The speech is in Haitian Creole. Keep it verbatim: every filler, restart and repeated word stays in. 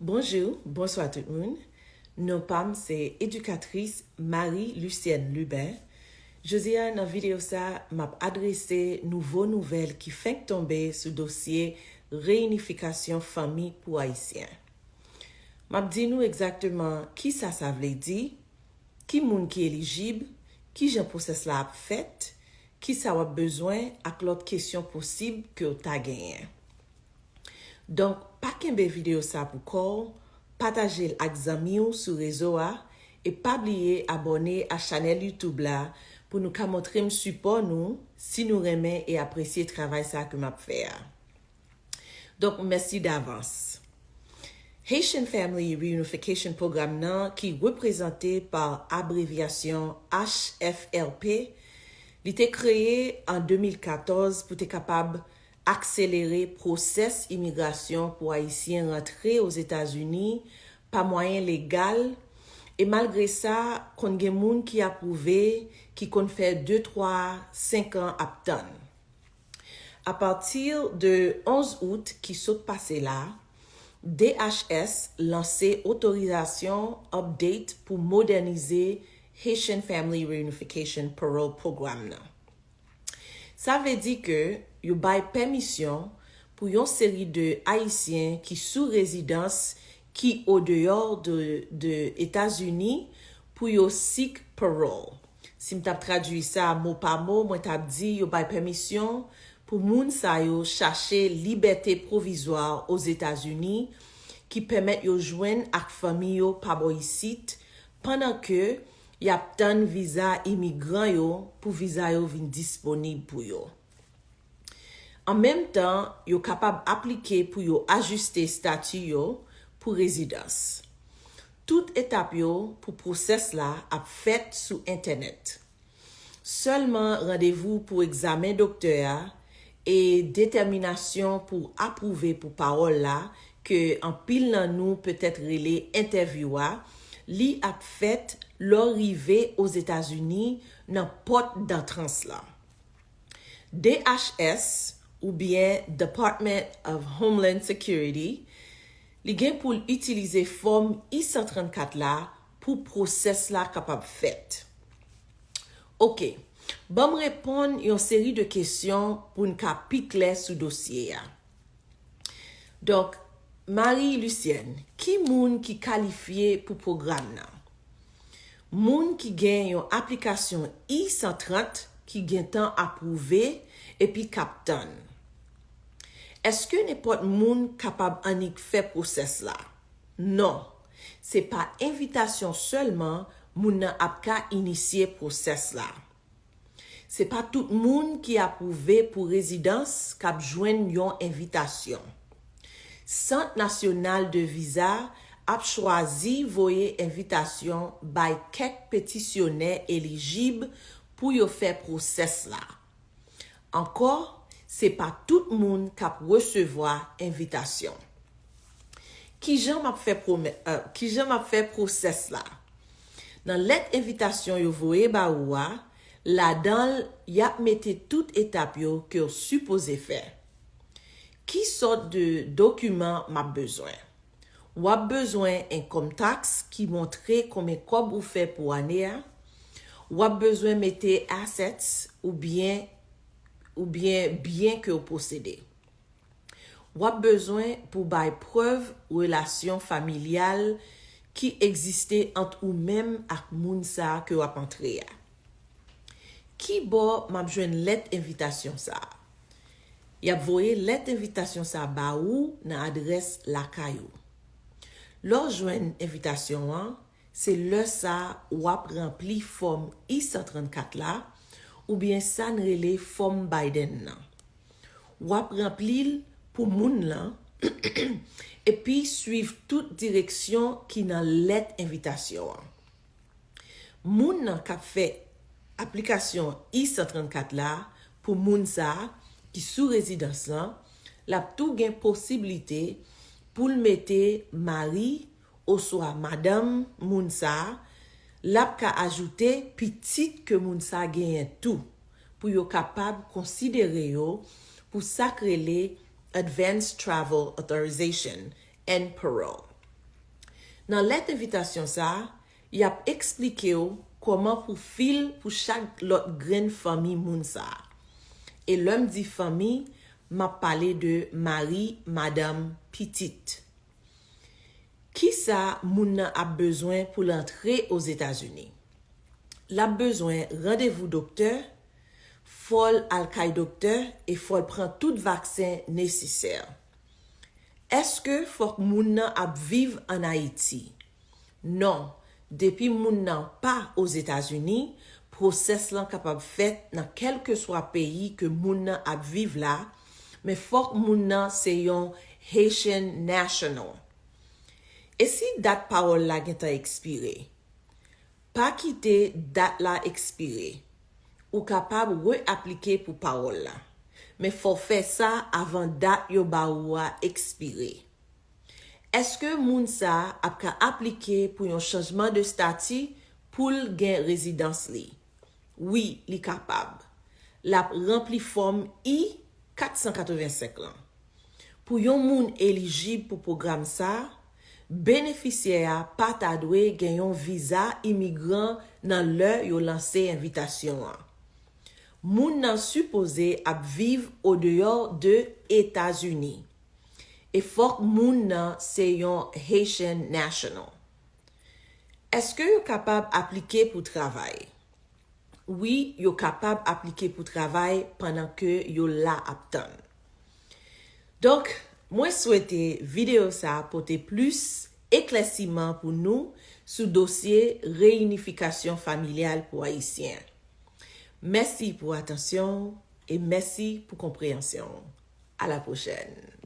Bonjou, bonswa tout moun. Non pa m se edikatris Marie Lucienne Lubin. Jodi a nan videyo sa, m ap adrese nouvo nouvèl ki fenk tonbe sou dosye reyinifikasyon fanmi pou Ayisyen. M ap di nou egzakteman kisa sa vle di, ki moun ki elijib, kijan pwosès la ap fèt, kisa w ap bezwen ak lòt kesyon posib ke w ta genyen. Donk, pa kenbe videyo sa pou kò w, pataje l ak zanmi w sou rezo a, e pa bliye abòne a chanèl YouTube la pou nou ka montre m sipò nou si nou renmen e apresye travay sa ke m ap fè a. Donk, mèsi davans. Haitian Family Reunification Program nan, ki reprezante pa abrevyasyon H F R P, li te kreye an de mil katòz pou te kapab akselere pwosès imigrasyon pou Ayisyen rantre Ozetazini pa mwayen legal, e malgre sa, konn gen moun ki apwouve ki konn fè de, twa, senk an ap tann. Apati de onz out ki sot pase la, D H S lanse otorizasyon update pou modènize Haitian Family Reunification Parole Program nan. Sa vle di ke yo bay pèmisyon pou yon seri de Ayisyen ki sou rezidans ki odeyò de, de Etazini pou yo seek parole. Si m t ap tradui sa mo pa mo, mwen t ap di yo bay pèmisyon pou moun sa yo chache libète pwovizwa Ozetazini ki pèmèt yo jwenn ak fanmi yo pa bò isit, pandan ke y ap tann viza imigran yo pou viza yo vin disponib pou yo. An menm tan, yo kapab aplike pou yo ajiste estati yo pou rezidans. Tout etap yo pou pwosès la ap fèt sou entènèt. Sèlman randevou pou egzamen doktè a e detèminasyon pou apwouve pou pawòl la, ke anpil nan nou petèt rele entèvyou a, li ap fèt lè w rive Ozetazini nan pòt dantrans la. D H S, oubyen Department of Homeland Security, li gen pou l itilize fòm I san trannkat la pou pwosès la kapab fèt. Oke, ban m reponn yon seri de kesyon pou n ka pi klè sou dosye a. Donk, Marie Lucienne, ki moun ki kalifye pou pwogram nan? Moun ki gen yon aplikasyon I san trant ki gentan apwouve epi k ap tann. Èske nenpòt moun kapab annik fè pwosès la? Non. Se pa envitasyon sèlman moun nan ap ka inisye pwosès la. Se pa tout moun ki apwouve pou rezidans k ap jwenn yon envitasyon. Sant Nasyonal de Viza ap chwazi voye envitasyon bay kèk petisyonè elijib pou yo fè pwosès la. Ankò, se pa tout moun k ap resevwa envitasyon. Kijan m ap fè pwomè, euh, kijan m ap fè pwosès la? Nan lèt envitasyon yo voye ba ou a, ladan l, y ap mete tout etap yo ke w sipoze fè. Ki sòt de dokiman m ap bezwen? W ap bezwen income tax ki montre konbyen kòb ou fè pou ane a. W ap bezwen mete assets oubyen, oubyen byen ke w posede. W ap bezwen pou bay prèv relasyon familyal ki egziste ant ou menm ak moun sa a ke w ap antre a. Ki bò m ap jwenn lèt envitasyon sa a? Y ap voye lèt envitasyon sa a ba ou nan adrès lakay ou. Lè w jwenn envitasyon an, se lè sa a w ap ranpli fòm I san trannkat la, oubyen sa n rele fòm Biden nan. W ap ranpli l pou moun lan, epi swiv tout direksyon ki nan lèt envitasyon an. Moun nan k ap fè aplikasyon I san trannkat la pou moun sa a ki sou rezidans lan, l ap tou gen posiblite pou l mete mari oswa madanm moun sa a, l ap ka ajoute pitit ke moun sa a genyen tou, pou yo kapab konsidere yo pou sa k rele Advance Travel Authorization and Parole. Nan lèt envitasyon sa a, y ap eksplike w kòman pou fil pou chak lòt grenn fanmi moun sa a. E lè m di fanmi, m ap pale de mari, madanm, pitit. Kisa moun nan ap bezwen pou l antre Ozetazini? L ap bezwen randevou doktè, fò l al kay doktè e fò l pran tout vaksen nesesè. Èske fòk moun nan ap viv ann Ayiti? Non, depi moun nan pa Ozetazini, pwosès lan kapab fèt nan kèlkeswa peyi ke moun nan ap viv la, men fòk moun nan se yon Haitian national. E si dat pawòl la gentan ekspire? Pa kite dat la ekspire. Ou kapab reaplike pou pawòl la, men fò w fè sa avan dat yo ba ou a ekspire. Èske moun sa a ap ka aplike pou yon chanjman de stati pou l gen rezidans li? Wi, li kapab. L ap ranpli fòm I kat san katrevensenk lan. Pou yon moun elijib pou pwogram sa a, benefisyè a pa ta dwe gen yon viza imigran nan lè yo lanse envitasyon an. Moun nan sipoze ap viv odeyò de Etazini. E fòk moun nan se yon Haitian national. Èske yo kapab aplike pou travay? Wi, yo kapab aplike pou travay pandan ke yo la ap tann. Donk, mwen swete videyo sa a pote plis eklèsiman pou nou sou dosye reyinifikasyon familyal pou Ayisyen. Mèsi pou atansyon w e mèsi pou konpreyansyon w. A la pwochèn.